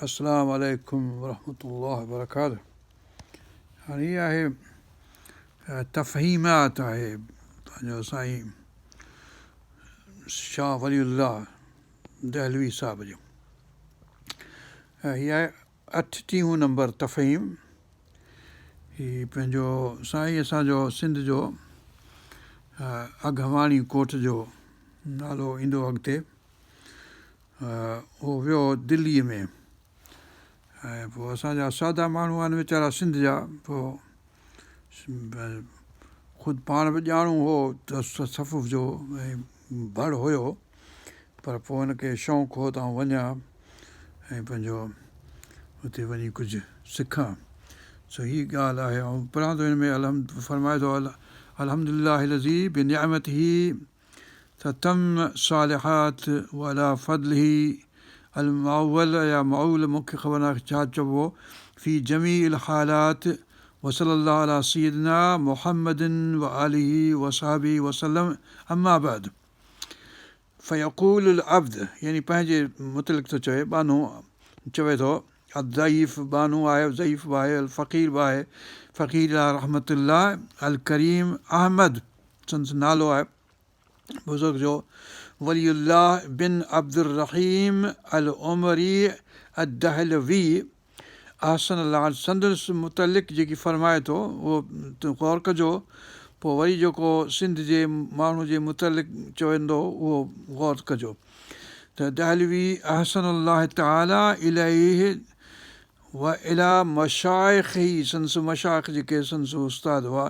السلام عليڪم ورحمة الله وبرڪاته هاڻي هي آهي تفهيمات آهي پنهنجو سائين شاهه ولي الله دهلوي صاحب جو هي آهي اٺٽيهون نمبر تفهيم هي پنهنجو سائين اسان جو سنڌ جو اگهواڻي ڪوٽ جو نالو ايندو اڳتي هو ويو دليء ۾ ۽ پوء اسان جا سادا ماڻهو آهن ويچارا سنڌ جا پوء خود پاڻ به ڄاڻو هو تصوف جو ۽ ڀڙ هيو پر پوء هن کي شوق هو ته آئون وڃان ۽ پنهنجو اتي وڃي ڪجهه سکان سو هي ڳالهه آهي آئون پڙهان ٿو هن ۾ الحمد فرمائي ٿو الحمد لله الذي بنعمته تتم الصالحات وعلي فضله المعول يا معول مون کي خبر ناهي ڇا چئبو في جميع الحالات وصلي الله علي سيدنا محمد وآله وصحبه وسلم اما بعد فيقول العبد يعني پنهنجي متعلق ٿو چوي ٻانهو چوي ٿو الضعيف ٻانهو آهي ضعيف به آهي الفقير به آهي فقير الي رحمت الله الڪريم احمد سندس نالو آهي بزرگ جو ولي الله بن عبدالرحيم العمري الدهلوي احسن الله سندس متعلق جيڪي فرمائي ٿو اهو غور ڪجو پوء وري جيڪو سنڌ جي ماڻهو جي متعلق چوندو اهو غور ڪجو ته دهلوي احسن الله تعالي اليه و الي مشائخه سندس مشائخ جيڪي سندس استاد هئا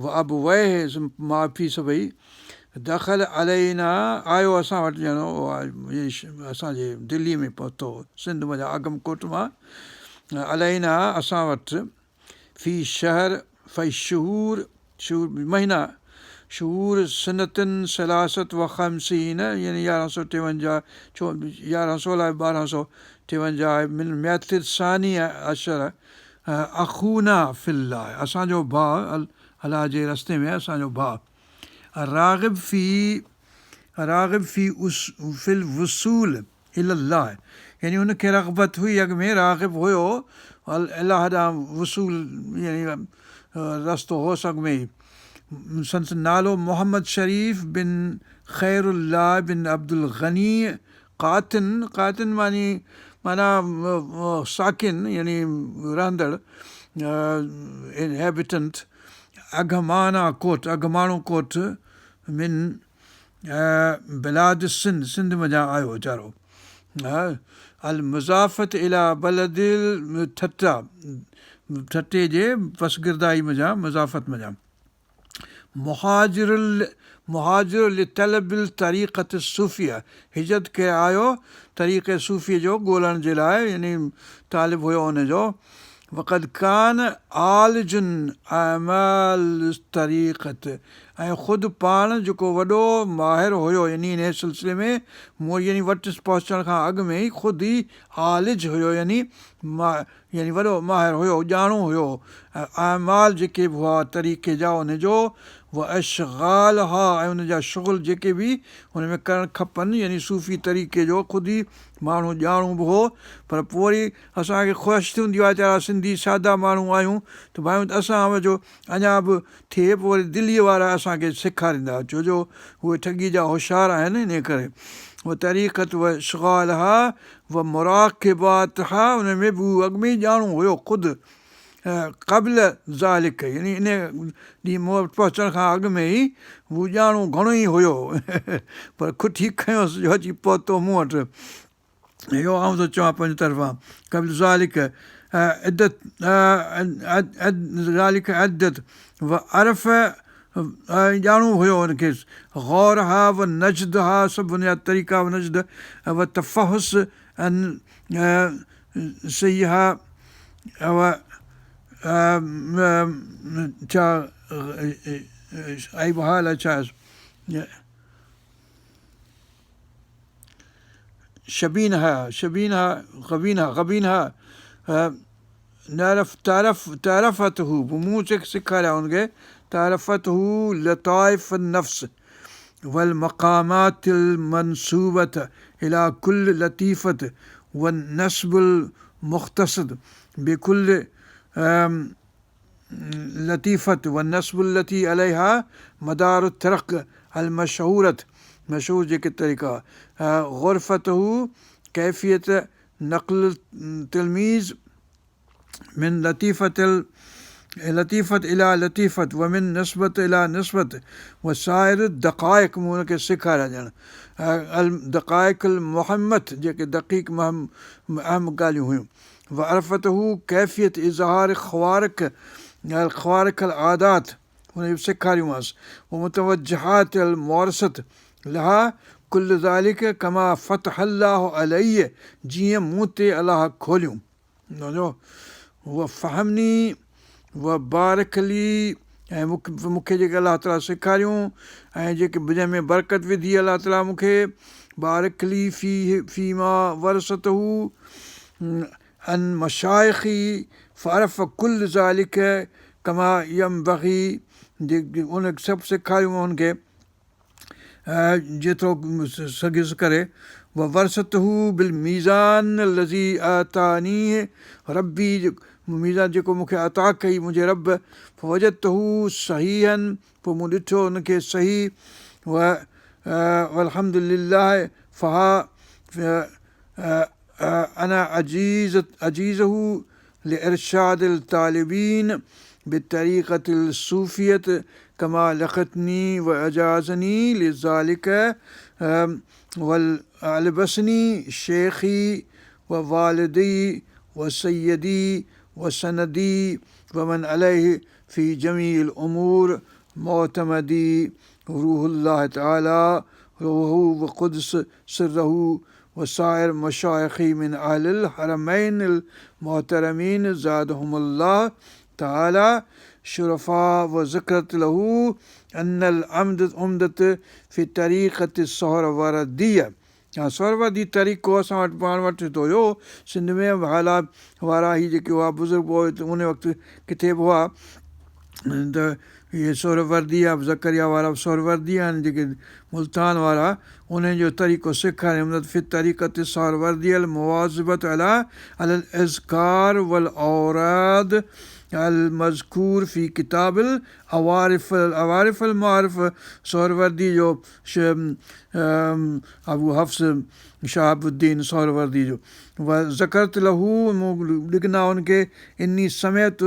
و ابويه ماء پيء سڀئي دخل علينا آيو اسان وٽ ڄڻ اسان جي دلي ۾ پهتو سنڌ منجهان اگهم ڪوٽ مان علينا اسان وٽ في شهر في شهور شهور مهينا شهور سنة ثلاثة و خمسين يعني يارهن سو ٽيونجاهه ڇو يارهن سو لاء ٻارهن سو ٽيونجاهه من مئة الثاني عشر اخونا في الله اسان جو ڀاء الله جي رستي ۾ اسان جو ڀاء راغب في راغب في في الوصول الي الله يعني هن کي رغبت هئي اڳ ۾ راغب هيو الله ڏانهن وصول يعني رستو هوس اڳ ۾ ئي سندس نالو محمد شريف بن خير الله بن عبدالغني قاطن قاطن معني معنيٰ ساڪن يعني رهندڙ Inhabitant اگهمانا ڪوٽ، اگهماڻو ڪوٽ، من بلاد السنڌ، سنڌ منجهان آيو ويچارو. المضافة الي بلد ٺٽه، ٺٽي جي پسگردائي منجهان، مضافت منجهان. مهاجر مهاجر لطلب الطريقة الصوفيه، هجرت ڪري آيو طريقي صوفي جو ڳولڻ جي لاء يعني طالب هيو ان جو. وقد ڪان عالج اعمال الطريقة ۽ خود پاڻ جيڪو وڏو ماهر هيو يعني انهي سلسلي ۾ مون يعني وٽس پهچڻ کان اڳ ۾ ئي خود ئي عالج هيو يعني يعني وڏو ماهر هيو ڄاڻو هيو اعمال جيڪي به هئا طريقي جا ان جو و اشغالها ۽ ان جا شغل جيڪي به ان ۾ ڪرڻ کپن يعني صوفي طريقي جو خود ئي ماڻهو ڄاڻو به هو پر پوء وري اسان کي خواهش ٿيندي آهي ويچارا سنڌي سادا ماڻهو آهيون ته ڀانيون ته اسان جو اڃا به ٿئي پوء وري دليء وارا اسان کي سيکاريندا ڇو جو اهي ٺڳي جا هوشيار آهن انهيء ڪري و طريقت و اشغالها و مراقباتها ان ۾ به هو اڳ ۾ ئي ڄاڻو هيو خود قبل ذلڪ يعني انهيء ڏينهن مون وٽ پهچڻ کان اڳ ۾ ئي هو ڄاڻو گهڻو ئي هيو پر کٺي کنيس جو اچي پهتو مون وٽ. اهو آئون ٿو چوان پنهنجي طرفان قبل ذلڪ عدت ذلڪ عدت و عرف ۽ ڄاڻو هيو ان کي غورها و نجدها سڀ ان جا طريقا و نجد و تفحص ان سيها و ڇا عيبها الائي ڇا شبينها شبينها غبينها غبينها نعرف تعرف تعرفته مون سيکاريا ان کي تعرفته لطائف النفس والمقامات المنسوبة الى كل لطيفة والنسب المختص بڪل لطيفة والنسب التي عليها مدار الطرق المشهورة مشهور جيڪي طريقا غرفته ڪيفية نقل التلميذ من لطيفة لطيفة الي لطيفة ومن نسبة الي نسبة وسائر الدقائق مون ان کي سيکاريا ڄڻ الدقائق المهمة جيڪي دقيق مهم اهم ڳالهيون هيون وعرفته ڪيفية اظهار خوارق خوارق العادات ان کي سيکاريومانس ومتوجهات المورثة لها ڪل ذلڪ ڪما فتح الله علي جيئن مون تي الله کوليون. وفهمني وبارڪ لي ۽ مون کي جيڪي الله تعاليٰ سيکاريون ۽ جيڪي جنهن ۾ برڪت وڌي الله تعاليٰ مون کي بارڪ لي في فيما ورثته عن مشائخي فعرف ڪل ذلڪ ڪما ينبغي ان سڀ سيکاريون ان کي جيترو سگهيس ڪري، وورثته بالميزان الذي اعطانيه ربي ميزان جيڪو مون کي عطا ڪئي منهنجي رب، فوجدته صحيحا پوء مون ڏٺو ان کي صحيح، والحمد لله فها انا اجيزه لارشاد الطالبين بالطريقة الصوفية كما لقتني واجازني لذلك والبسني شيخي ووالدي وسيدي وسندي ومن عليه في جميع الأمور معتمدي روح الله تعالى روحه وقدس سره وسائر مشائخي من اهل الحرمين المحترمين زادهم الله تعالى شرفا وذكرت له ان العمدة في طريقة السهروردية ها سهروردي طريقو اسان وٽ پاڻ وٽ هت هيو سنڌ ۾ هالا وارا هي جيڪي هئا بزرگ ان وقت ڪٿي به هئا ته اهي سهروردي يا زڪريا وارا به سهروردي آهن جيڪي ملتان وارا انهن جو طريقو سيکارين عمدة في الطريقة السهروردية المواظبة علي علي الاذڪار والاوراد المذڪور في ڪتاب العوارف العوارف المعارف سهروردي جو ابو حفص شهاب الدين سهروردي جو وذڪرت له مون ڏگنا ان کي اني سمعت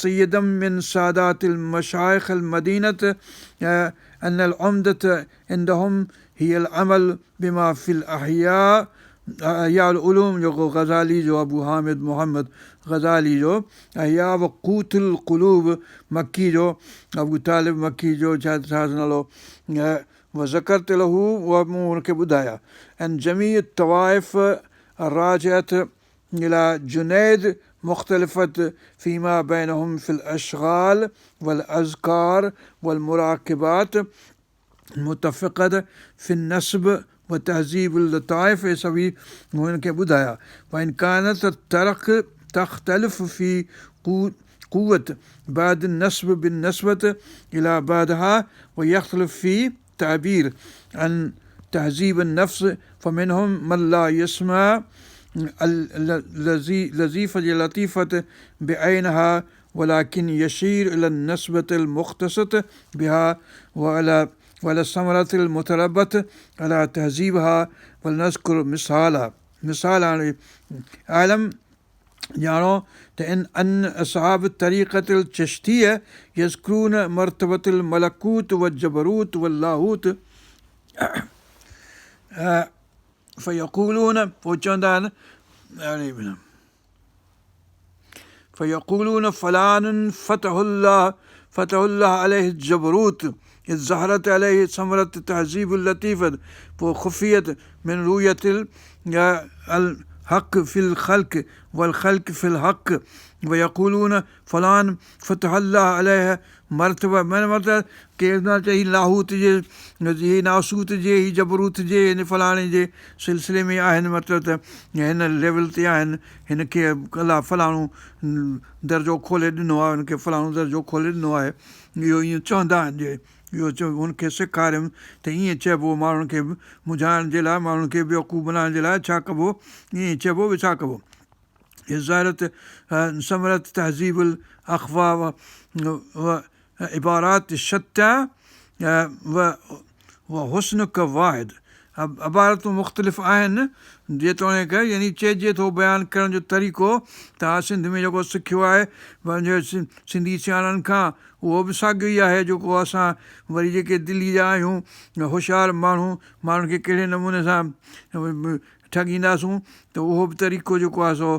سيدا من سادات المشائخ المدينة ان العمدة عندهم هي العمل بما في الاحياء احياء العلوم جيڪو غزالي جو ابو حامد محمد غزالي جو احياء وقوت القلوب مڪي جو ابو طالب مڪي جو ڇا ڇا نالو وذڪرت له اها مون هن کي ٻڌايا ان جميع الطوائف الراجعة الي جنيد مختلفة فيما بينهم في الاشغال والاذڪار والمراقبات متفقة في النسب وتهذيب اللطائف اهي سڀئي مون هن کي ٻڌايا وان ڪانت الطرق تختلف في قوت بعض النسب بالنسبة الي بعضها ويختلف في التعبير عن تهذيب النفس فمنهم من لا يسمى اللذيفة لطيفة بعينها ولكن يشير إلى النسبة المختصة بها وعلى وعلى الثمرة المتربة على تهذيبها ولنذكر مثالا مثال اعلم ڄاڻو ته ان ان اصحاب الطريقة الچشتيه يذڪرون مرتبة الملڪوت والجبروت واللاهوت فيقولون پوء چوندا آهن فيقولون فلان فتح الله فتح الله عليه الجبروت اذ ظهرت عليه ثمرة تهذيب اللطيفة پوء خفيت من رؤية الحق في الخلق والخلق في الحق ويقولون فلان فتح الله عليه مرتبه معنيٰ مطلب ڪير نه چئي هي لاهوت جي هي ناسوت جي هي جبروت جي هن فلاڻي جي سلسلي ۾ آهن مطلب ته هن ليول تي آهن هن کي الله فلاڻو درجو کولي ڏنو آهي هن کي فلاڻو درجو کولي ڏنو آهي اهو ائين چوندا آهن جي. اهو چيو هن کي سيکاريم ته ائين چئبو ماڻهن کي منجهائڻ جي لاء ماڻهن کي بيوقوف بنائڻ جي لاء ڇا ڪبو ائين چئبو به ڇا ڪبو ظاهرت ثمرة تهذيب الاخفاء و عبارات شتيٰ و حسنڪ واحد عبارتون مختلف آهن جيتوڻيڪ يعني چئجي ٿو بيان ڪرڻ جو طريقو توهان سنڌ ۾ جيڪو سکيو آهي پنهنجي سنڌي سياڻن کان اهو به ساڳيو ئي آهي جيڪو اسان وري جيڪي دلي جا آهيون هوشيار ماڻهو ماڻهن کي ڪهڙي نموني سان ٺڳينداسون ته اهو به طريقو جيڪو آهي سو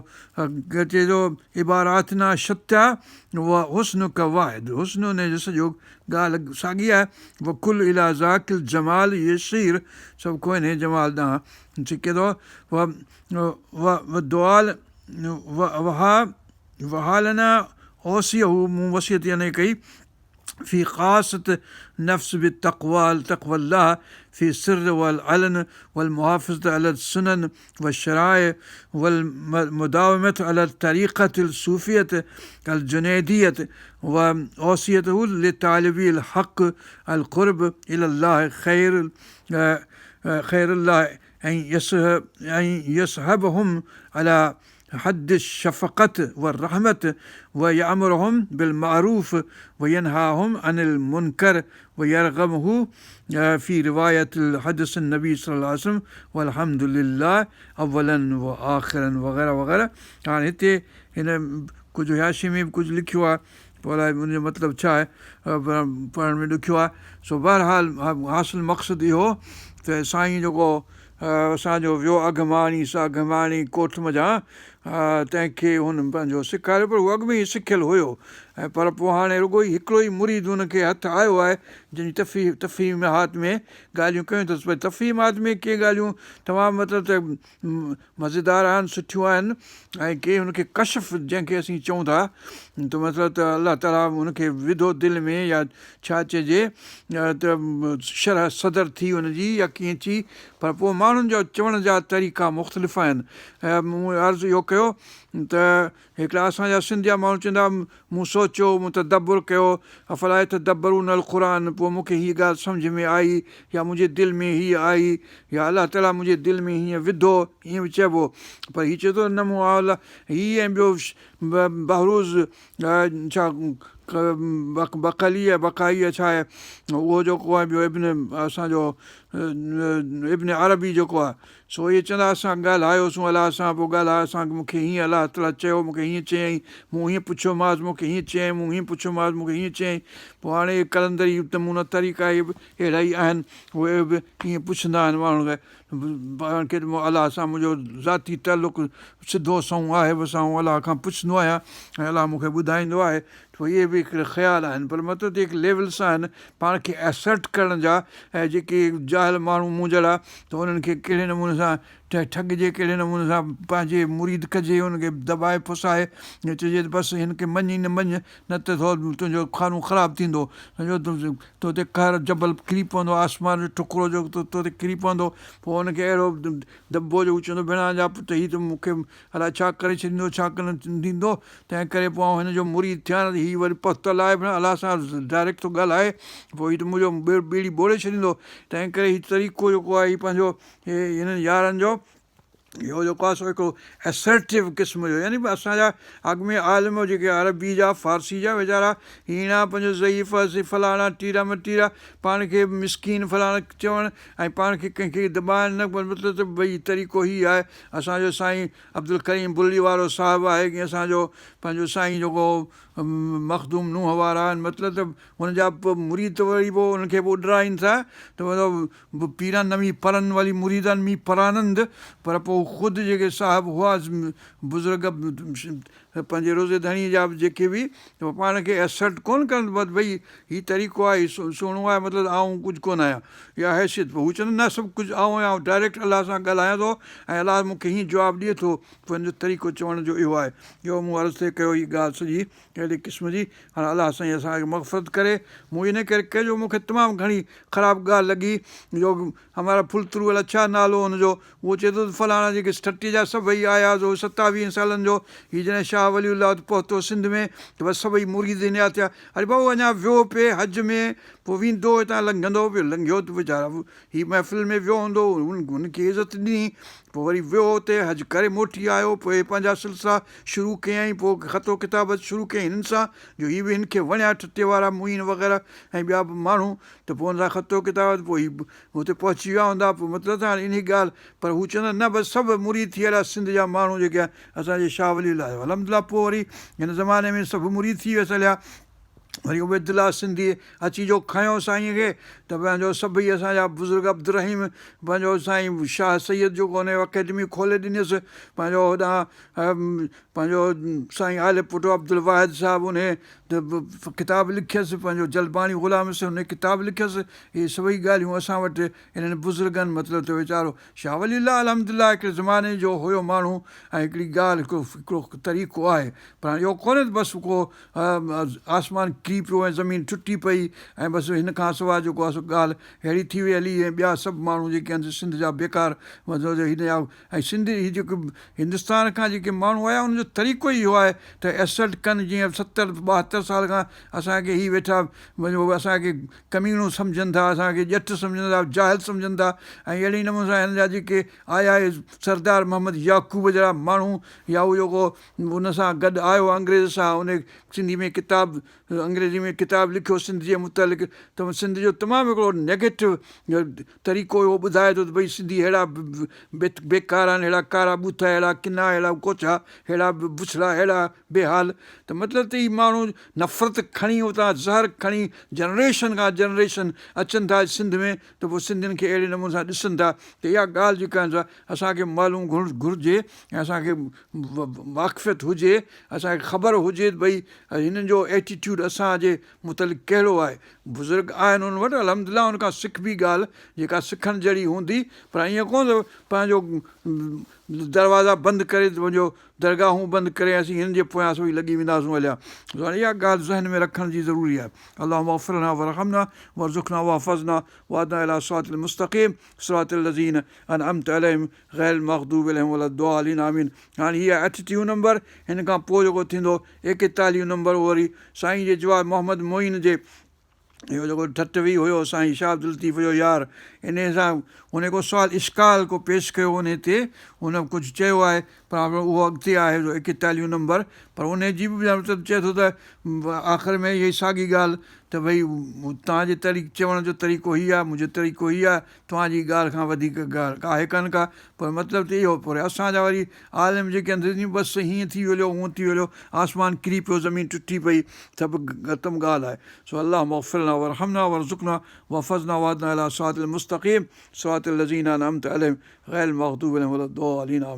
چئي ٿو عباراتنا شتيٰ و حسنڪ واحد حسن ان جو سڄو ڳالهه ساڳي آهي وڪل اليٰ ذاڪ الجمال يشير سڀ ڪو انهي جمال ڏانهن ڇڪي ٿو و دعال وها وهالنا اوصيه مون وصيت يعني ڪئي في خاصة النفس بالتقوى تقوى الله في السر والعلن والمحافظة على السنن والشرائع والمداومة على الطريقة الصوفية الجنيدية وأوصيته لطالبي الحق القرب إلى الله خير خير الله أن يصحبهم على حد الشفقة والرحمة ويأمرهم بالمعروف وينهاهم عن المنكر ويرغبه في رواية الحدث النبي صلى الله عليه وسلم والحمد لله اولا واخرا وغيره وغيره هاڻي هتي هن ڪجهه حاشيي ۾ به ڪجهه لکيو آهي پوء الائي ان جو مطلب ڇا آهي پڙهڻ ۾ ڏکيو آهي سو بهرحال حاصل مقصد اهو ته سائين جيڪو اسان جو ويو اگهماڻي سا اگهماڻي ڪوٺ منجهان تنهن کي هن پنهنجو سيکاريو پر هو اڳ ۾ ئي سکيل هيو ۽ پر پوء هاڻي رڳو ئي هڪڙو ئي مريد هن کي هٿ آيو آهي جنهن جي تفهيمات ۾ ڳالهيون ڪيون اٿس پر تفهيمات ۾ ڪي ڳالهيون تمام مطلب ته مزيدار آهن، سٺيون آهن ۽ ڪي هن کي ڪشف جنهن کي اسين چئون ٿا ته مطلب ته الله تعاليٰ هن کي وڌو دل ۾ يا ڇا چئجي ته شرح صدر ٿي هن جي يا ڪيئن ٿي پر پوء ماڻهن جا چوڻ جا طريقا مختلف آهن ۽ مون عرض اهو ڪيو ته هڪڙا اسان جا سنڌ جا ماڻهو چوندا مون سوچيو، مون تدبر ڪيو، افلا يتدبرون القرآن پوء مون کي هيء ڳالهه سمجهه ۾ آئي يا منهنجي دل ۾ هيء آئي يا الله تعاليٰ منهنجي دل ۾ هيئن وڌو ائين به چئبو پر هي چئي ٿو نه مون الله هي ۽ ٻيو بهروز ڇا بقلي يا بقائي يا ڇا آهي اهو جيڪو آهي ٻيو ابن اسان جو ابن عربي جيڪو آهي سو اهي چوندا، اسان ڳالهايوسون الله سان، پوء ڳالهاء اسان کي مون کي هيئن الله تعاليٰ چيو، مون کي هيئن چيائين، مون هيئن پڇيومانس، مون کي هيئن چيائين، مون هيئن پڇيومانس، مون کي هيئن چيائين. پوء هاڻي اهي قلندري نمونا طريقا اهي به اهڙا ئي آهن، اهي به ائين پڇندا آهن ماڻهن کي، پاڻ کي ته الله سان منهنجو ذاتي تعلق سڌو سنئون آهي، بس آئون الله کان پڇندو آهيان ۽ الله مون کي ٻڌائيندو آهي. ته اهي به هڪڙا خيال آهن پر مطلب ته هڪ ليولس آهن پاڻ کي اسرٽ ڪرڻ جا ۽ جيڪي جاهل ماڻهو مون جهڙا ته انهن کي ڪهڙي نموني سان ٺڳجي ڪهڙي نموني سان پنهنجي مريد ڪجي انهن کي دٻائي ڦسائي ۽ چئجي ته بس هن کي مڃ ئي نه مڃ نه ته ٿو تنهنجو خانو خراب ٿيندو سمجهو تو تي قهر جبل ڪري پوندو آسمان جو ٽڪرو جو تو تي ڪري پوندو پوء ان کي اهڙو دٻبو جو هو چوندو ڀيڻان جا پٽ هي ته مون کي الائي ڇا ڪري ڇڏيندو ڇا ڪرڻ ڏيندو، تنهن ڪري پوء آئون هن جو مريد ٿيان نه ته هي وري پهتل آهي ڀيڻا الله سان ڊائريڪٽ ٿو ڳالهائي پوء هي ته منهنجو ٻيڙي ٻوڙي ڇڏيندو، تنهن ڪري هي طريقو جيڪو آهي هي پنهنجو هي هنن يارن جو اهو جيڪو آهي سو هڪڙو Assertive قسم جو يعني اسان جا اڳ ۾ عالم جيڪي عربي جا فارسي جا ويچارا هيڻا پنهنجو ضعيف فلاڻا ٽيرا مٽيرا پاڻ کي مسڪين فلاڻا چوڻ ۽ پاڻ کي ڪنهن کي دٻائڻ نه مطلب ته ڀئي طريقو هي آهي اسان جو سائين عبدالڪريم بلڙي وارو صاحب آهي ڪي اسان جو پنهنجو سائين جيڪو مخدوم نوح وارا آهن مطلب ته هن جا مريد ته وري پوء انهن کي به اڏرائين ٿا ته مطلب پيران نمي پرن ولي مريدن مي پرانند پر پوء خود جيڪي صاحب هئا بزرگ پنهنجي روضي ڌڻيء جا به جيڪي به ته پاڻ کي Assert ڪونه ڪن ته ڀئي هي طريقو آهي هي سهڻو آهي مطلب ته آئون ڪجهه ڪونه آهيان اها حيثيت هو چوندو نه سڀ ڪجهه آئون آهيان آئون ڊائريڪٽ الله سان ڳالهايان ٿو ۽ الله مون کي هيئن جواب ڏئي ٿو پوء هن جو طريقو چوڻ جو اهو آهي اهو مون عرض ٿي ڪيو هي ڳالهه سڄي اهڙي قسم جي هاڻي الله سائين اسان کي مغفرت ڪري مون ان ڪري ڪيو جو مون کي تمام گهڻي خراب ڳالهه لڳي جو همارا ڦلترو الاء ڇا نالو هن جو اهو چئي ٿو ته فلاڻا جيڪي ٺٽي جا سڀئي آيا سو ستاويهن سالن جو هي جڏهن شاهه ولي الله وٽ پهتو سنڌ ۾ ته بس سڀئي مريد هن جا ٿيا. اڙي بابا اڃا ويو پئي حج ۾ پوء ويندو هتان لنگهندو پيو لنگهيو ته ويچارا هي محفل ۾ ويو هوندو هن کي عزت ڏني پوء وري ويو اتي حج ڪري موٽي آيو پوء پنهنجا سلسلا شروع ڪيائين پوء خط و ڪتابت شروع ڪيائين هنن سان جو هي به هن کي وڻيا ٺٽي وارا معين وغيره ۽ ٻيا به ماڻهو ته پوء هن سان خط و ڪتابت پوء هي اتي پهچي ويا هوندا پوء مطلب ته هاڻي انهي ڳالهه پر هو چوندا نه بس سڀ مريد ٿي هليا سنڌ جا ماڻهو جيڪي اسان جي شاهه ولي الله جو الحمدلله پوء وري هن زماني ۾ سڀ مريد ٿي ويس هليا وري عبيدالله سنڌيء اچي جو کنيو سائينء کي ته پنهنجو سڀئي اسان جا بزرگ عبدالرحيم پنهنجو سائين شاهه سيد جيڪو ان اڪيڊمي کولي ڏنيس پنهنجو هوڏانهن پنهنجو سائين عالي پوٽو عبدالواحد صاحب انهي ڪتاب لکيس پنهنجو جلباڻي غلام حسين انهي ڪتاب لکيس اهي سڀئي ڳالهيون اسان وٽ انهن بزرگن مطلب ته ويچارو شاهه ولي الله الحمد لله هڪڙي زماني جو هيو ماڻهو ۽ هڪڙي ڳالهه هڪڙو هڪڙو طريقو آهي پر هاڻي اهو ڪونهي ته بس ڪو آسمان ڪري پيو ۽ زمين ٽٽي پئي ۽ بس هن کان سواء جيڪو آهي سو ڳالهه اهڙي ٿي وئي هلي ۽ ٻيا سڀ ماڻهو جيڪي آهن سي سنڌ جا بيڪار مطلب ته هن جا ۽ سنڌ هي جيڪي هندستان کان جيڪي ماڻهو آيا انهن جو طريقو ئي اهو آهي ته اسلٽ ڪن جيئن ستر ٻاهتر سال کان اسان کي هي ويٺا اسان کي ڪميڻو سمجهن ٿا، اسان کي ڄٽ سمجهن ٿا، جاهل سمجهن ٿا ۽ اهڙي نموني سان هنن جا جيڪي آيا اهي سردار محمد يعقوب جهڙا ماڻهو يا هو جيڪو ان سان گڏ آيو انگريز سان ان سنڌي ۾ ڪتاب انگريزي ۾ ڪتاب لکيو سنڌ جي متعلق ته سنڌ جو تمام هڪڙو نيگيٽو طريقو اهو ٻڌائي ٿو ته ڀئي سنڌي ههڙا بيڪار آهن ههڙا ڪارا ٻوٿ ههڙا ڪنا ههڙا ڪوچا ههڙا بڇڙا ههڙا بي حال ته مطلب ته هي ماڻهو نفرت کڻي اتان زهر کڻي جنريشن کان جنريشن اچن ٿا سنڌ ۾ ته پوء سنڌين کي اهڙي نموني سان ڏسن ٿا ته اها ڳالهه جيڪا آهي سا اسان کي معلوم گهرجي ۽ اسان کي واقفيت هجي اسان کي خبر هجي ته ڀئي هنن جو ايٽيٽيوڊ اسان جي متعلق ڪهڙو آهي بزرگ آهن انهن وٽ الحمد لله ان کان سکبي ڳالهه جيڪا سکڻ جهڙي هوندي پر ائين ڪونه ته پنهنجو دروازا بند ڪري پنهنجو درگاهون بند ڪري اسين هنن جي پويان سوئي لڳي وينداسون هليا. سو هاڻي اها ڳالهه ذهن ۾ رکڻ جي ضروري آهي. اللهم اغفر لنا وارحمنا وارزقنا واحفظنا واهدنا الي صراط المستقيم صراط الذين انعمت عليهم غير المغضوب عليهم ولا الضالين آمين هاڻي هي آهي اٺٽيهون نمبر هن کان پوء جيڪو ٿيندو ايڪيتاليهون نمبر اهو وري سائين جي جواب محمد معين جي اهو جيڪو ٺٽوي هيو سائين شاهه عبداللطيف جو يار انهيء سان هن ڪو سوال اشڪال ڪو پيش ڪيو انهي تي هن ڪجهه چيو آهي پر اهو اڳتي آهي جو ايڪيتاليهون نمبر پر انهي جي به مطلب چئي ٿو ته آخر ۾ اها ئي ساڳي ڳالهه ته ڀئي توهان جي طريق چوڻ جو طريقو هي آهي منهنجو طريقو هي آهي توهان جي ڳالهه کان وڌيڪ ڳالهه آهي ڪانه ڪا پر مطلب ته اهو پر اسان جا وري عالم جيڪي آهن بس هيئن ٿي ويو هونئن ٿي ويو آسمان ڪري پيو زمين ٽٽي پئي سڀ ختم ڳالهه آهي سو اللهم اغفر لنا وارحمنا وارزقنا واحفظنا واهدنا الي صراط المستقيم صراط الذين انعمت عليهم غير المغضوب عليهم ولا الضالين آمين.